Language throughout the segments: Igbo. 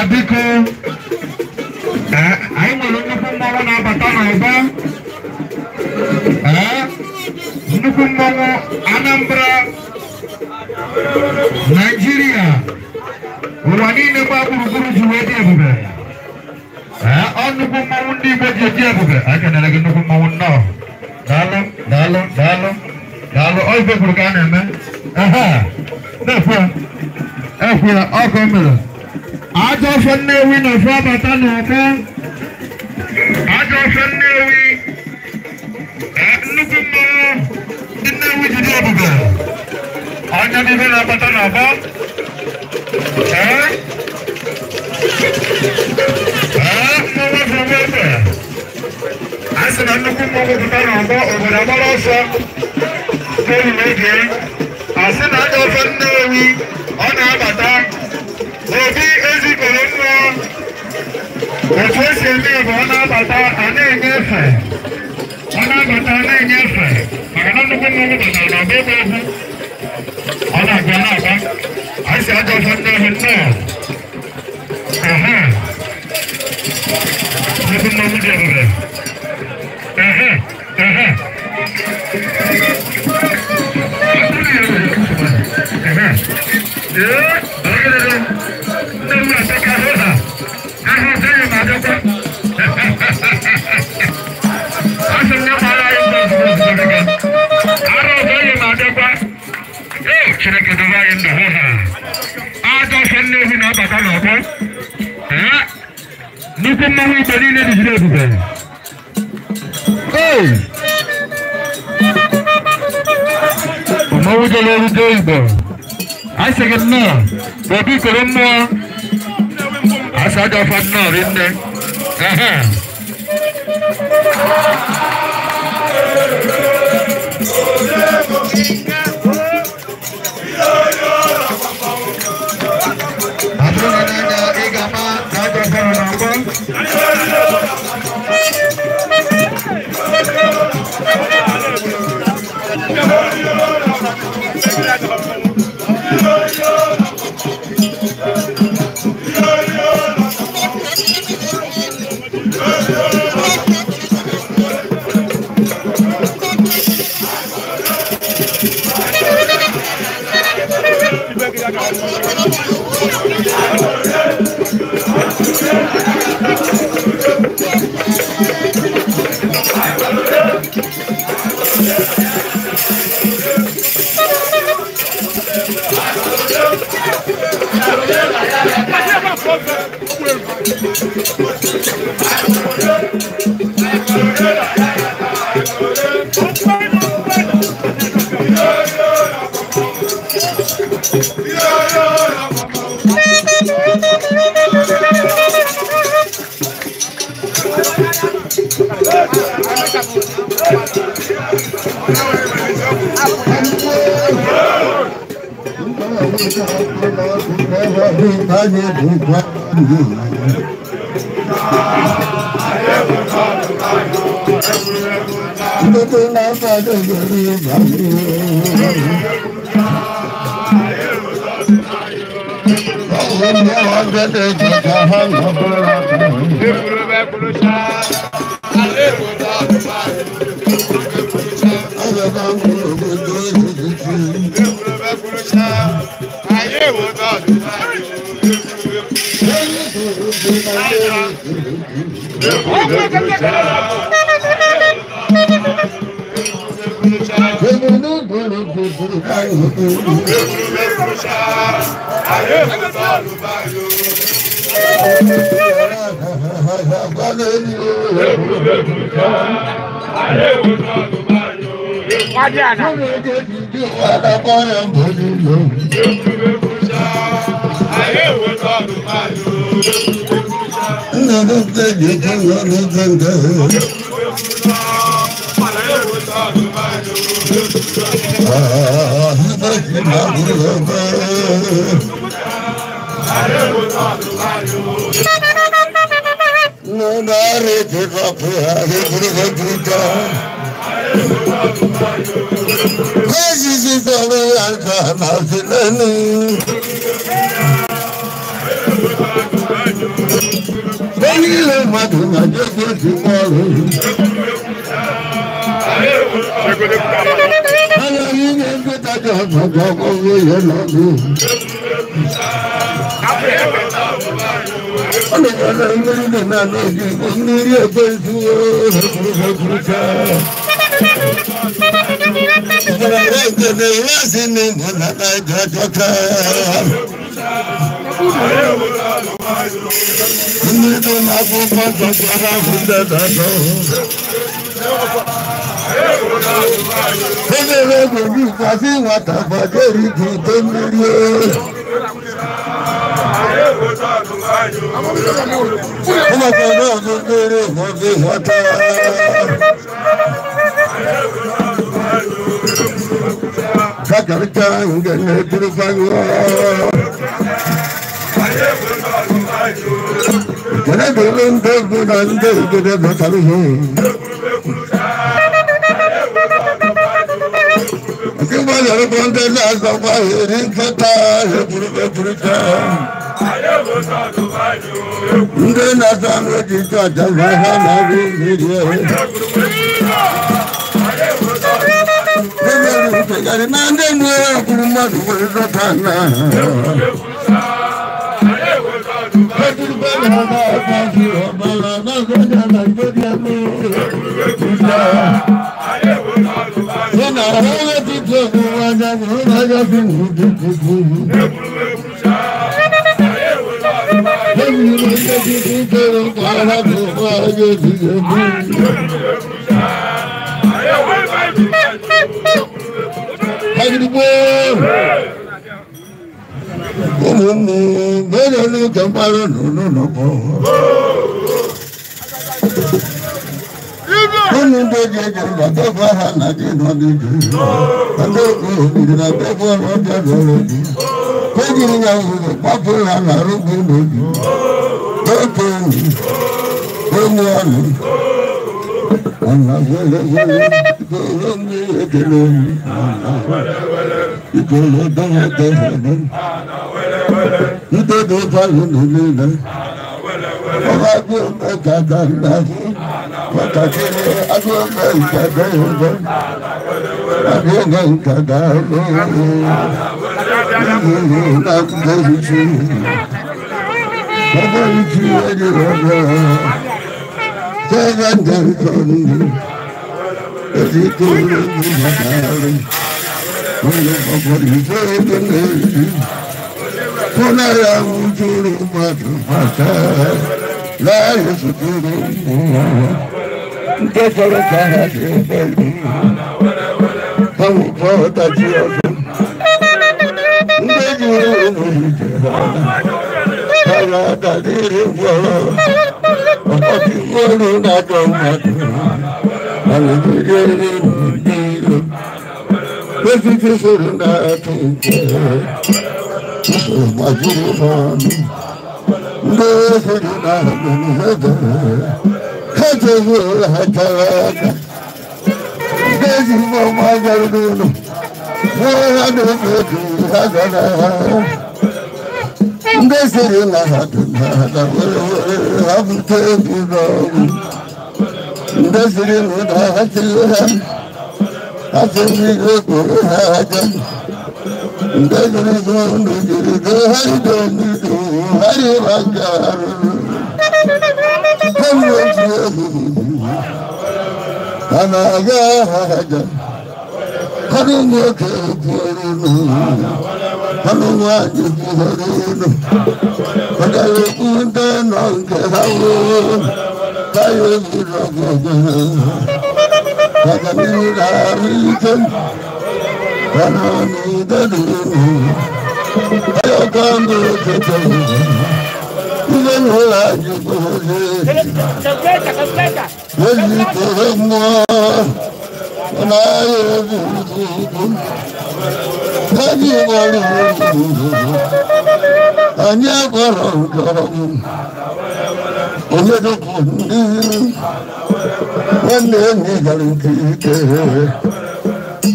Biko, anyị nwere nnukwu mmanwụ na-abata n'ọgbọ. Nnukwu mmanwụ Anambra, Naịjirịa, ụwa niile gba gburugburu ji wee dị ebube. Ọ nnukwu mmanwụ ndị Igbo ji eji ebube. A kenere gị nnukwu mmanwụ nnọọ. Daalụ, daalụ, daalụ, daalụ. Ọ ife kwuru ka a na-eme. Na-ekwu ya, ekwu ya, ọ ka o mere. Ajọ ọfọ Nnewi na ọfọ abata n'ọgbọ. Ajọ ọfọ Nnewi, nnukwu mmanwụ ndị Nnewi ji dị ebube. Anya n'ihe na-abata n'ọgbọ. Mmanwụ afọ nwa egbe. A sị na nnukwu mmanwụ pụta n'ọgbọ, obodo agbara ọsọ. N'olu n'oge. A sị na ajọ ọfọ Nnewi, ọ na-abata. Obi ezikọrọ mmụọ. Otu esi eme bụ ọ na-abata, a na-enye efe. Ọ na-abata, a na-enye efe. Maka na nnukwu mmanwụ batara n'ọgbọ ịgba egwu. Ọ na-agba na-agba. Anyị si ajọ ọfọ Nnewi nnọọ. Nnukwu mmanwụ dị ebube. Chineke dobe anyị ndụ hụ ha. Ajọ ọfọ Nnewi na-abata n'ọgbọ. Nnukwu mmanwụ Igbo niile dịjiri ebube. Mmanwụ jere erute Igbo. A sị gị nnọọ, obi koro mmụọ. A sị ajọ ọfọ nnọọ rinne.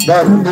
Thank you.